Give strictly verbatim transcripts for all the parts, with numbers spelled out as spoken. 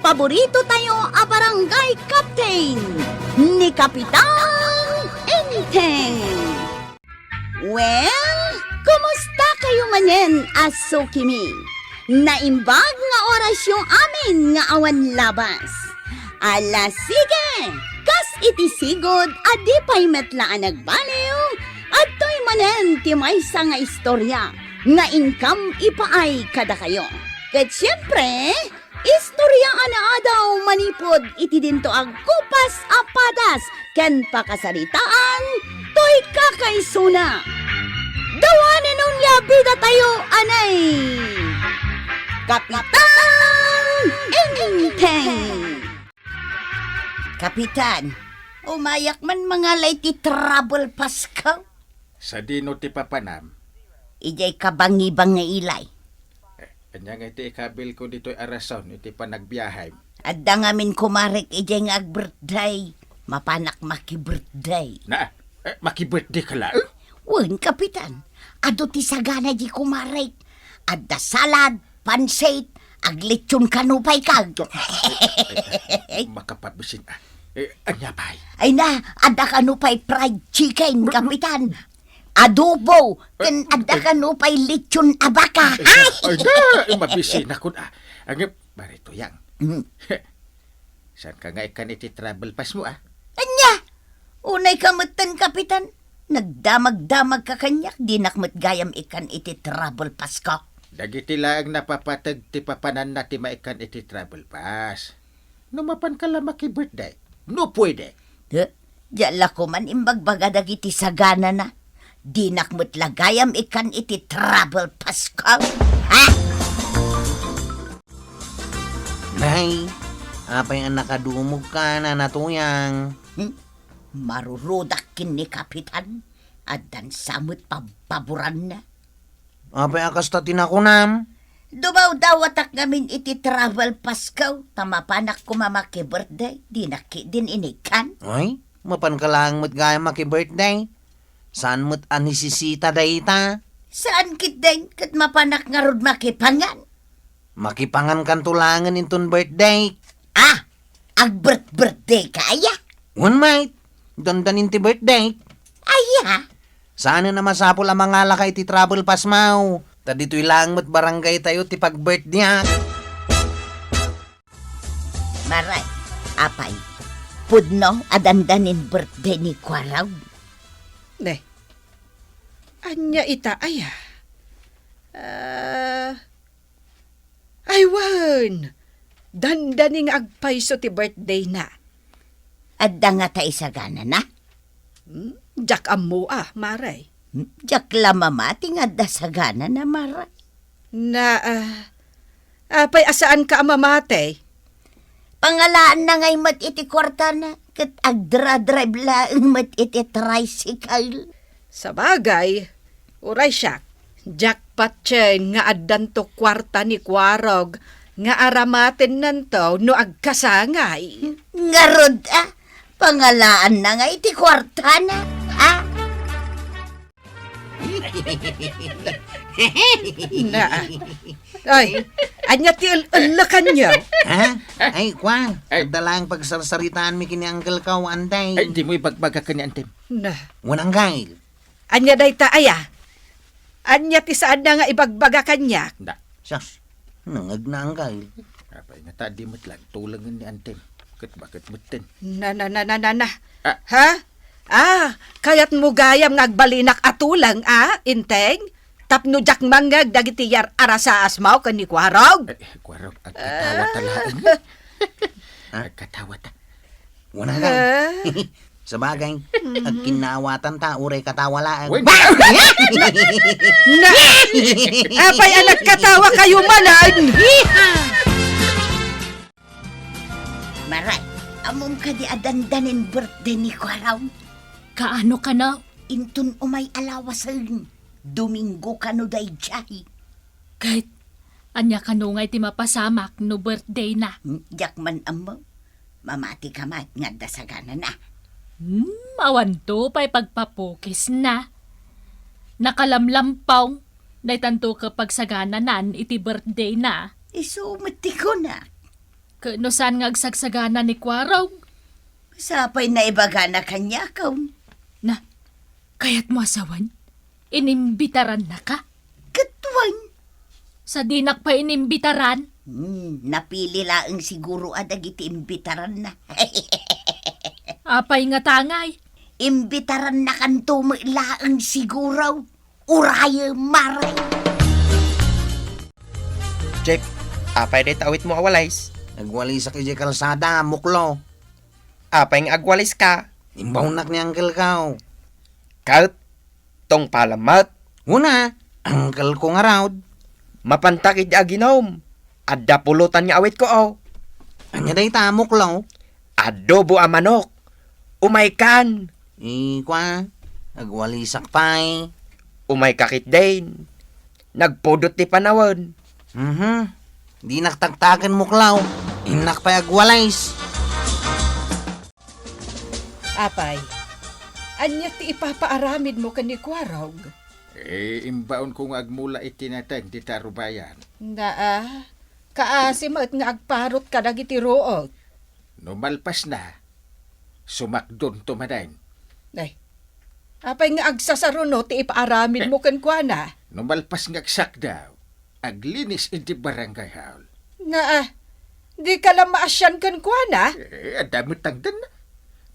paborito tayo a barangay captain, ni Kapitan Enteng. Well, kumusta kayo manen a sukimi? Naimbag nga orasyo amin nga awan labas. Ala, sige! Kas iti sigud a di pay met la a nagbaliw, adtoy manen ti maysa nga istorya nga inkam ipaay kadakayo. Ket siempre, istorya a naadaw manipud iti dinto a kupas a padas ken pakasaritaan toy kakaisuna. Dawanen unay a bidatayo, anay! Kapitan Enteng! Kapitan, umayak man mangala iti travel pass ko. Sadino ti papanam? Idiay kabangibang nga ilay. Eh, ania nga iti ikabilko ditoy a rason iti panagbiahem? Adda ngamin kumarek idiay nga ag-birthday. Mapanak maki-birthday. Na, eh, maki-birthday ka laeng? Wen, Kapitan. Adu ti sagana di kumarek. Adda salad, pansit, aglechon kano pay kag. Makapabisin, ah. Eh, ania pay? Ay na, adda kano pay fried chicken, Kapitan. Adobo, ken adda kano pay lechon a baka. Ay, ay, na, eh, mabisin ako na. Ang, Mare Tuyang. Mm. Saan ka nga ikkan iti travel pass mo, ah? Ania? Unay ka metten, Kapitan. Nagdamagdamag ka kaniak, dinak met gayam ikkan iti travel pass ko. Dagiti laeng napapateg ti papananna ti maikkan iti travel pass. No mapan ka la maki-birthday, no pwede. Eh, diak la koman imbagbaga dagiti saganana. Dinak met la gayam ikkan iti travel pass ko. Ha? Nay, apay a nakadumogka, Nana Tuyang? Hmm? Marurudak ken ni Kapitan. Addan sa met pabpaboranna. Apay a kasta ti nakunam? Dumawdawatak ngamin iti travel pass ko, ta mapanak koma maki-birthday, dinak ketdin inikkan. Ay, mapan ka laeng met gayam maki-birthday. Saan met a nisisita dayta? Saan ketdin, ket mapanak ngarud makipangan. Makipangan kanto laengen inton birthday. Ah, agbirth-birthday ka aya? Wen met, dandanin ti birthday. Aya? Saanen a masapul a mangalaka iti travel pass mo. Ta ditoy laeng met barangay tayo ti pag-birthday-ak. Maray, apay, pudno a dandanin birthday ni Kuarog? Ne, ania ita aya? Ah, ay wen, dandani nga agpayso ti birthday-na. Adda ngata saganana? Hmm, diak ammo a, Maray. Hmm, diak la mamati nga adda saganana, Maray. Na, ah, apay a saanka a mamati? Pangalaanna ngay met iti kuartana, ket agdra-drive laeng met iti tricycle. Sabagay, uray siak, diak patien nga addanto kuarta ni Kuarog nga aramatennanto no agkasangay. Ngarud a, pangalaanna ngay ti kuartana, a? Na, ay, ania ti el-, ellekanyo? Ha? Ay, kua, Ay. Adda laeng pagsarsaritaanmi ken ni Uncle ko, Anday. Ay, dimo ibagbaga ken ni Antem. Na. Wen, Uncle. Ania dayta aya? Ania ti saanna nga ibagbaga kaniak? Da. Sus, nangngegna, Uncle. Apay ngata, di met la agtulengen ni Antem. Ket baket metten. Na, na, na, na, na, na. Ah. Ha? Ah, kayatmo gayam nga agbalinak a tuleng, a, Enteng? Tapno diak mangngeg dagiti yar-arasaasmo ken ni Kuarog? Eh, Kuarog, agkatawa ta laeng. Ha? Agkatawa ta. Wen, Uncle. Ha? Sabagay, agkinnaawatan ta, uray katawa laeng. Wen. Na, apay a nagkatawa kayo manen? Maray, ammom kadi a dandanin birthday ni Kuarog? Kaano kano? Inton umay a lawasen, Domingo kano daydiay. Ket ania kano ngay ti mapasamak no birthday-na? Hmm, diak man ammo. Mamati ka met nga adda saganana. Hmm, awanto pay pagpapukisna. Nakalamlampong, daytanto ket pagsagananan iti birthday-na. Isu met ti kunak. Ket no saan nga agsagsagana ni Kuarog? Sapay naibagana kaniak. Na, kayatmo a sawen? Inimbitarannaka? Ket wen. Sa dinak pay inimbitaran? Hmm, napili laeng siguro a dagiti imbitaranna. Apay nga tangay? Imbitarannakanto met laeng siguro. Uray, mare. Jeff, apay dayta awitmo a walis? Nagwalisak idiay kalsada, muklo. Apay nga agwaliska? Imbawnak ni Uncle Kao. Ket, tungpalem met? Una, uncle ko ngarud. Mapantak idi aginom. Adda pulutan nga awitko, o. Ania dayta, muklo? Adobo a manok. Umaykan. Ikua, agwalisak pay. Umayka ketdin. Nagpudot ti panawen. Mhm. Dinak taktaken, muklo. Innak pay agwalis. Apay, ania ti ipapaaramidmo ken ni Kuarog? Eh, imbaonko nga agmula iti nateng dita rubayan. Naa, kaasi met nga agparot kadagiti ruot. No malpasna, sumakdonto manen. Ay, apay nga agsasaruno ti ipaaramidmo kenkuana? No malpas nga agsakdaw, aglinis iti barangay hall. Naa, dika la maasian kenkuana? Eh, adda met tangdanna.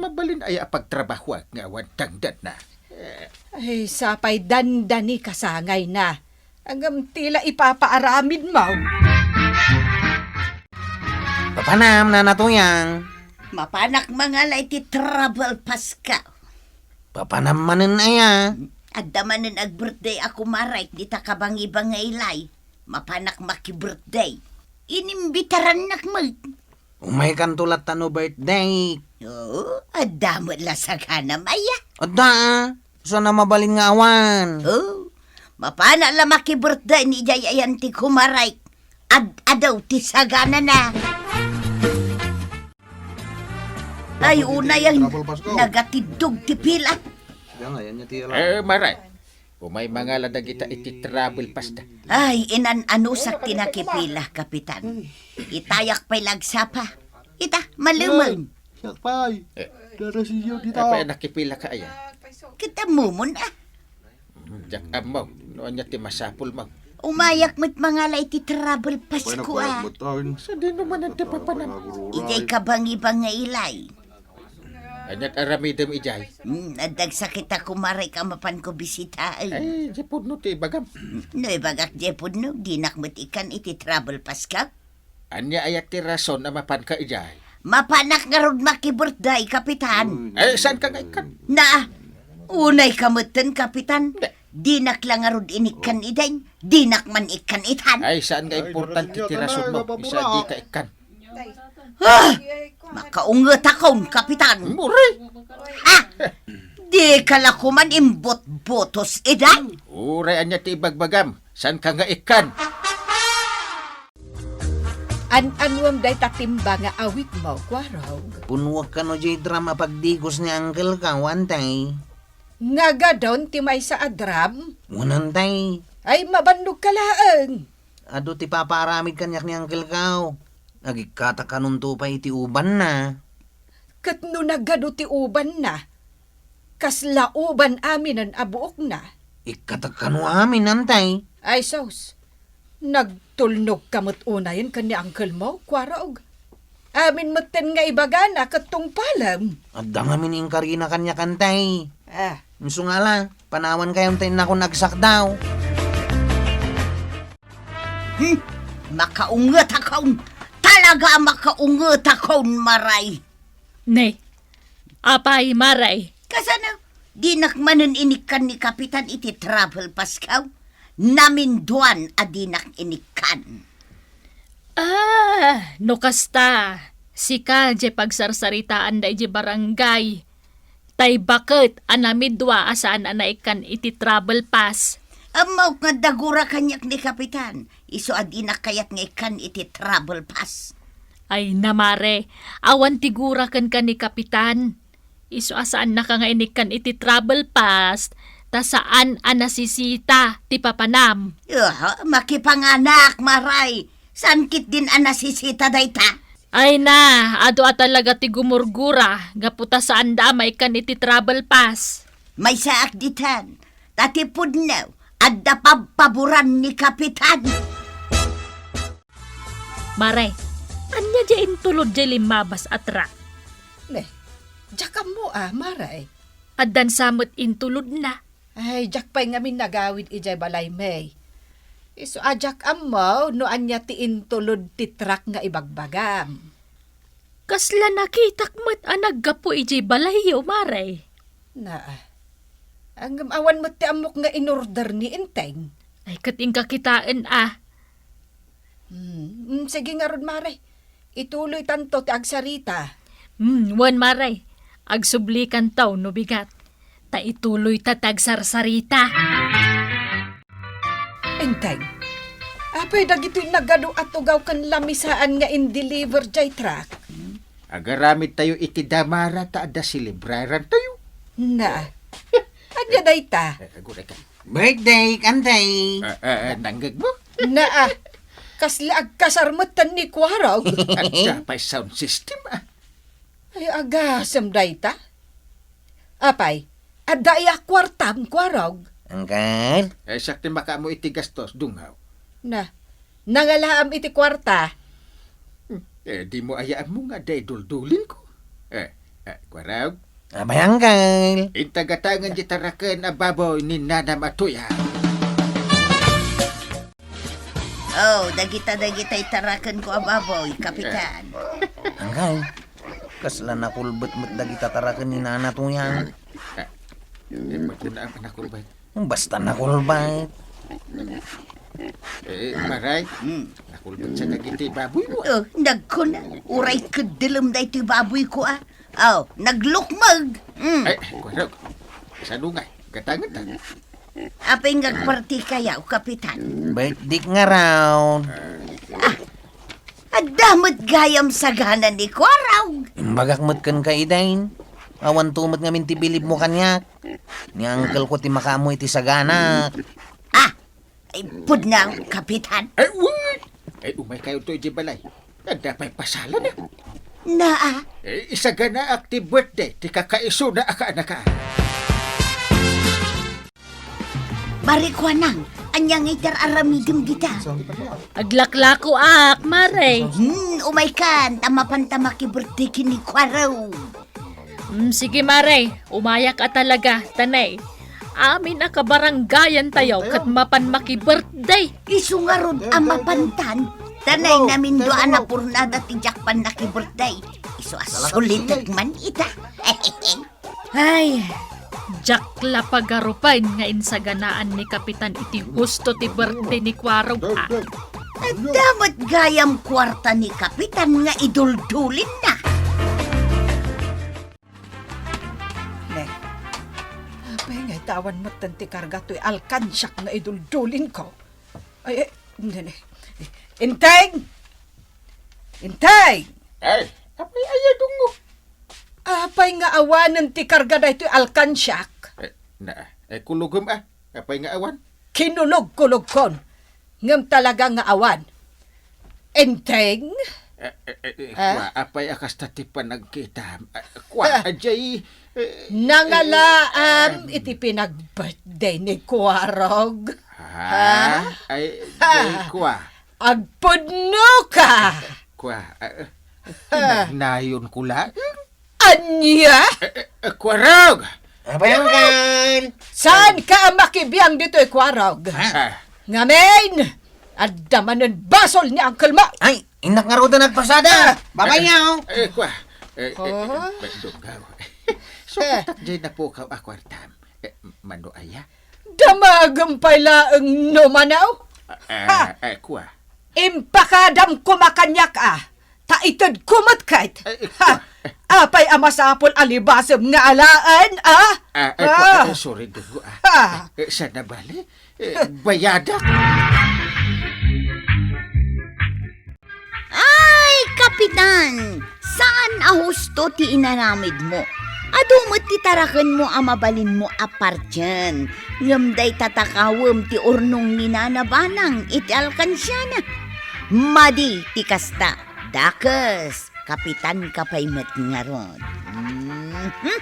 Mabalin aya a pagtrabahoak nga awan tangdanna? Eh. Ay, sapay dandani kasangayna. Ngem ti la ipapaaramidmo. Papanam, Nana Tuyang. Mapanak mangala iti travel passka. Papanam manen aya? Adda manen ag-birthday a kumarek dita kabangibangaylay. Mapanak maki-birthday. Inimbitarannak met. Umaykanto latta no birthday. Oo, adda met la saganam aya. Adda, ah. Saan a mabalin nga awan? Oh, mapanak la maki-birthday ni idiay ayan ti kumarek. Ad-adaw ti saganana. Ay, unay ang nagatiddog ti pila. Siya nga, yan niya ti alam. Eh, Mare, umay mangala dagita iti travel pass da. Ay, inan-anusak ti nakipila, Kapitan. Itayak pay lagsapa. Ita, malumen. Siak pay. Eh. Dara siyo dita. Apay nakipila ka aya? Kita mumon, ah. Diak ammo no ania ti masapulmo. Umayak met mangala iti travel pass ko, ah. Sa dino manen ti papanam? Idiay kabangibangaylay. Aniat aramidem idiay? Hmm, adda agsakit a kumarek a mapanko bisitaen. Ay, di pudno ti ibagam. No ibagak di pudno, dinak met ikkan iti travel pass ko. Ania aya ti rason a mapanka idiay? Mapanak ngarud maki-birthday, Kapitan. Ay, saanka nga ikkan? Na, unayka metten, Kapitan. Dinak la ngarud inikkan idiay, dinak man ikkan itan. Ay, saan nga importante ti rasonmo? Isa dika ikkan. Ah! Makaungetakon, Kapitan. Uray! Ha? Dika la koman imbotbotos idiay? Uray, ania ti ibagbagam? Saanka nga ikkan? An-anuem dayta timba nga awitmo, Kuarog? Punnuak kano diay drum a pagdigos ni Uncle Kao, Antay. Nagadon ti maysa a drum? Wen, Antay. Ay, mabannogka laeng. Adu ti papaaramid kaniak ni Uncle Kao. Agikkatak kanonto pay iti ubanna. Ket no nagadu ti ubanna, kasla uban aminen a buokna. Ikkatak kano amin, Antay. Ay, sus. Nagtulnogka met unayen ken ni uncle mo, Kuarog. Amin metten nga ibagana ket tungpalem. Adda ngamin inkarina kaniak, Antay. Ah. Isu nga la, panawankayo ta innakon agsakdaw. Hmm, makaungetakon. Talaga a makaungetakon, Maray. Ne, apay, Maray? Kasano? Dinak manen inikkan ni Kapitan iti travel pass ko. Naminduan a dinak inikkan. Ah, no kasta, sika diay pagsarsaritaanda idiay barangay. Tay baket a namidua a saan a naikkan iti travel pass. Ammok nga adda gura kaniak ni Kapitan. Isu a dinak kayat nga ikkan iti travel pass. Ay, na, Mare, awan ti gura kenka ni Kapitan. Isu a saannaka nga inikkan iti travel pass, ta saan a nasisita ti papanam. Aha, makipanganak, Maray. Saan ketdin a nasisita dayta? Ay na, adu a talaga ti gumurgura, gapu ta saanda a maikkan iti travel pass. Maysaak ditan, ta ti pudno, adda pabpaboran ni Kapitan. Mare, ania diay intulod diay limmabas a truck? Ne, diak ammo a, Mare. Addan sa met intulodna. Ay, diak pay ngamin nagawid idiay balay, May. Isu a diak ammo no ania ti intulod ti truck nga ibagbagam. Kasla nakitak met a naggapu idiay balayyo, Mare. Na, ngem awan met ti ammok nga in-order ni Enteng. Ay, ket inka kitaen a. Hmm, mm, sige ngarud, Mare. Ituloytanto ti agsarita. Hmm, wen, Mare. Agsublikanto no bigat. Ta ituloyta ti agsarsarita. Enteng, apay dagitoy nagadu a tugaw ken lamisaan nga in-deliver diay truck? Agaramidtayo iti damara ta adda selebrarantayo. Na. Ania dayta? Eh, aguray ka. Birthday, Enteng. Eh, eh, eh, nanggegmo? Naa, kasla agkasar metten ni Kuarog. Adda pay sound system, ah. Ay, agasem dayta. Apay, adda aya kuartam, Kuarog? Uncle? Eh, siak ti makaammo iti gastos, dungaw. Na, nangalaam iti kuarta. Hmm, eh, dimo aya ammo nga adda iduldulinko. Eh, eh, Kuarog? Apay, Uncle? Inta gatangen ti taraken a baboy ni nanam a tuya. Oh, dagita, dagita itarakenko a baboy, Kapitan. Uncle, kasla nakulbet met dagita taraken ni Nana Tuya. Eh, magkuna ang nakulbet. Basta nakulbet. Eh, Maray, hmm, nakulbet sa dagiti baboy mo. Oh, nagkuna, uray keddilem daytoy baboy ko, ah. Oh, naglukmeg. Mm. Ay, Kuarog. Sano nga? Gatangen ta. Apay nga agpartikayo, Kapitan? Birthday nga raw. Ah, adda met gayam sagana ni Kuarog. Imbagak met kenka, Eden. Awan to met ngamin ti bilibmo kaniak. Ni uncle ko ti makaammo iti saganak. Ah, Ay, pudno, Kapitan. Ay, uy! Ay, umaykayo to iti balay. Adda pay pasalan, ah. Naa. Eh, isaganaak ti birthday ti kakaisuna a kaanakan. Mare Kuanang, ania nga itar-aramidem dita? Aglaklakoak, Mare. Hmm, umaykan, ta mapanta makibirthday ken ni Kuarog. Mm, sige, Mare. Umayak a talaga, tanay. Amin a kabarangayantayo ket mapan makibirthday. Isu ngarud a mapantan, tanay, namin dua a napurnada ti diak pan nakibirthday. Isu a sulitek man ita. Ay, diak la pagarupen nga insaganaan ni Kapitan iti husto ti birthday ni Kuarog, a. Adda met gayam kuarta ni Kapitan nga iduldulinna. Ne, apay nga ita awan metten ti karga toy alkansiak nga iduldulinko? Ay, ay, ne, ne. Inteng! Inteng! Ay, apay aya dungo? Apay nga awanen ti karga daytoy alkansiak? Eh, na, eh, kulogem, ah. Apay nga awan? Kinulog-kulogkon. Ngem talaga nga awan. Enteng? Eh, eh, eh, eh, ah? Kua, apay a kasta ti panagkitam? Ah, kua, ah, ajay, eh, nangalaam eh, iti pinag-birthday ni Kuarog. Ha? Ha? Ay, ha? Jay, kua. Agpudno ka! Kua, ah, eh, ah, nagnayon ko laeng. Ania? Eh, eh, eh, Kuarog! Apay, Uncle? Saan ka a makibiang ditoy, Kuarog? Ah. Ngamin, adda manen basol ni uncle mo. Ay, innak ngaruden agpasada. Ah. Babayaw. Eh, eh, kua. Eh, eh, eh, oh. Ba't dungaw? Sukat jay napukaw a kuartam. Eh, mano aya? Damagem pay laeng no manaw. Ah, ha? Eh, kua. Impakadam koma kaniak a, ta itedko met ket. Eh, eh, ha? Kua. Apay a masapul a libasem nga alaen, a? Ah, eh, kua, ah, eh, sorry, Dugo, ah. Ha? Eh, sana bale, eh, bayadak. Ay, Kapitan! Saan a husto ti inaramidmo? Adu met ti tarakenmo a mabalinmo a partien, ngem dayta takawem ti urnong ni Nana Banang iti alkansiana. Madi ti kasta. Dakes, kapitan ka pay met ngarud. Mhm.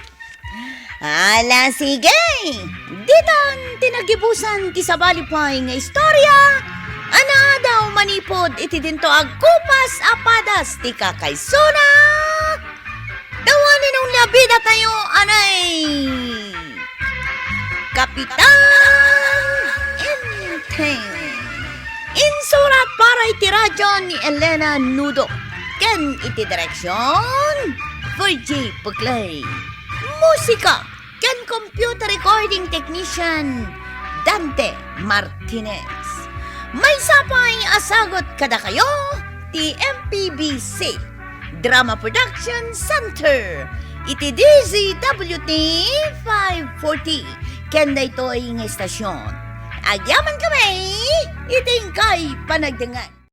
Ala, sige! Ditan ti nagibusan ti sabali pay nga istorya a naadaw manipud iti dinto agkupas a padas ti kakaysona. Dawanen ni abidatayo anay Kapitan Enteng. Insurat para iti radyo ni Elena Nudo ken iti direksyon, Virgie Puclay. Musika ken computer recording technician, Dante Martinez. Maysa pay a sagut kadakayo ti M P B C Drama Production Center iti D Z W T five forty ken daytoy nga istasyon. Agyaman kami iti inkay panagdengngeg.